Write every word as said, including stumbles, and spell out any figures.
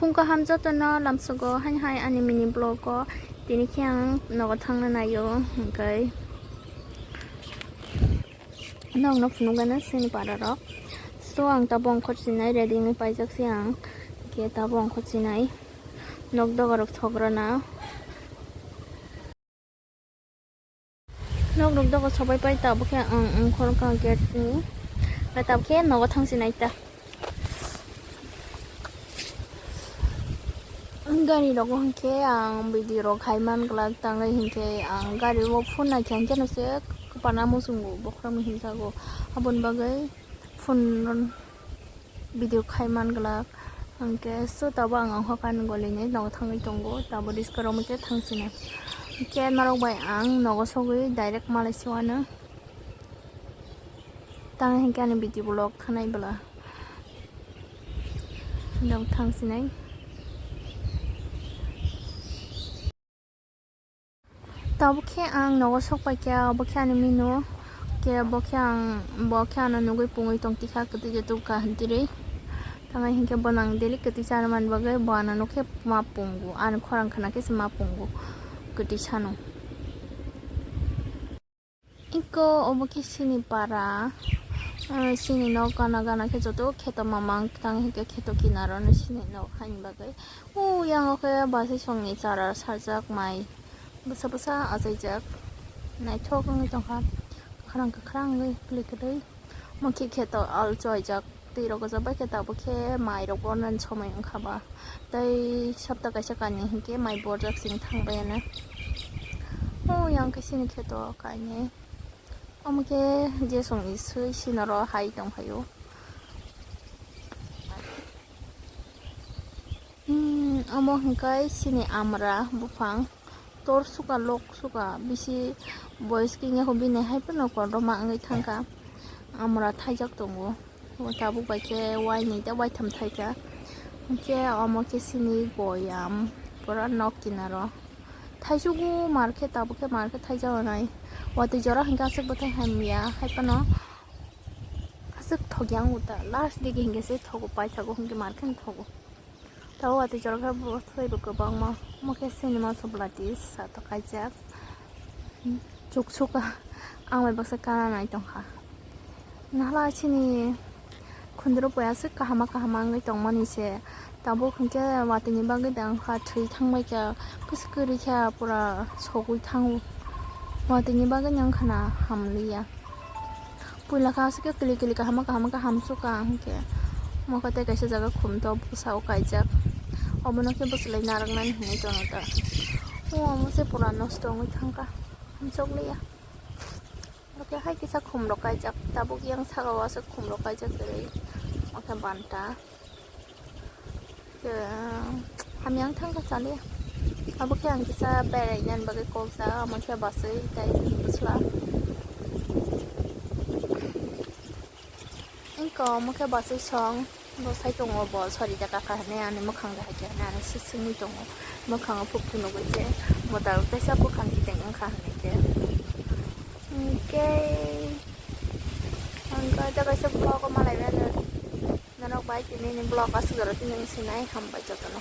Phung kaham jotono lamsogo haini hai ani mini vlog o. Tini khe ang nogo thangna naio, hwnkhe nokno phunukgana sini para rok. So ang tabuk ongkhor chinai ready wngwi paijak se ang, hwnkhe tabuk ongkhor chinai nok doga rok sograna. Nok rok dogo sobai pai tabuk khe ang ongkhor wngkha gate ni. Tabuk khe nogo thang chinai ta. Gari rogo hinkhe ang video rok khai man glak tangwi hinkhe ang gari o phone naikha hinkhe no se kwpana muchungo bokhorok hinjago aboni bagwi phone video khai man glak. Hwnkhe so tabuk ang ongkha kani goli ni nogo thangwi tongo, tabuk risk rok mui khe thang chinai. Hwnkhe norok bai ang nogo sogwi direct malai se uanw. Tang hinkhe ani video vlog khanai bwla. Nogo thang chinai. Tabuk khe ang nogo sok pai khe, obo khe ani mino. Khe bo khe ang, bo khe ano nugui pungui tong tikha, kwtwi je tubukha hintirwi. Tamo hinkhe bo nang daily kwtwi chana man bagwi bo ano nukhe ma pungo, ani khorang khna khe se ma pungo kwtwi sano. Iko obo khe sini para, ah, sini nok gana gana khe joto kheto mamang tang hinkhe kheto kinaro no sini nok haini bagwi. O yang o khe bwsai songni chara sarjak mai bwsa bwsa achaijak naithok wngwi tongkha, kwkhwrang kwkhwrang wngwi kwlwi kwlwi. Omo khe kheto al choijak, twi rok kwchak bai khe tabuk khe mai rok bornani somoi wngkha ba. Tei sapta kaisa kainwi hinkhe mai borjak sini thang bai ano. O yang khe sini kheto kainwi. Omo khe jesongni swi sinoro hai tongphaio. Hmm, omo hwnkhe sini amra buphang. Tor suka, lok suka, bisi boys khe wngya kho, bini hai phano kotorma wngwi thangkha. Amra thaijak tongo. Tabuk bai khe waini tei waitham thaikha. Hwnkhe omo khe sini boyam pura nok kinaro. Thaichugo mar khe tabuk khe mar khe thaijak nai. Watwi jora hwnkhe aswk bwthai hamya hai phano aswk thokya wngo ta. Last digi hwnkhe se thogo, paithago hwnkhe mar khe thogo. Tabo watwi jora khe bwthai bo kwbangma. Omo khe sini maso bwlati satok kaijak. Chuksuka ang bai baksa kana nai tongkha. Nahla chini khundro poi aswk kahama kahama wngwi tongmani se. Tabuk hwnkhe watwini bagwi da wngkha thwi thangbai kha, kwswk kwrwi khe pura sogwi thango. Watwini bagwi wngkha na hamliya. Puila kha aswk khe kwlwi kwlwi kahama kahama khe hamsukha hwnkhe. Mokhe tei kaisa jaga khum tok bwsao kaijak. Obono khe bwchlai narwknani hinwi tono ta. O omo se pura nosto wngwi thangkha. Hamsokliya. Oke hai kisa khum rok kaijak. Tabuk yang saka o aswk khum rok kaijak kwrwi. Oke banta. Ke, hamya wng thangkha chaliya. Abo khe ang kisa beraina bagwi kok sa, omo khe bwswi tei bwsla. Wngkha omo khe bwswi song, bo sai tongo, bo sori da kaka hinwi ani mwkhang da hai khe hinwi ani swi swngwi tongo. Mwkhango phukti nugwi khe bo tabuk teisa bwkhang kiting wngkha hinwi khe. Hwnkhe ang khe kaisa vlog o malai mano. Norok bai tini ni vlog aswk jora tini wng sinai, hambai jotono.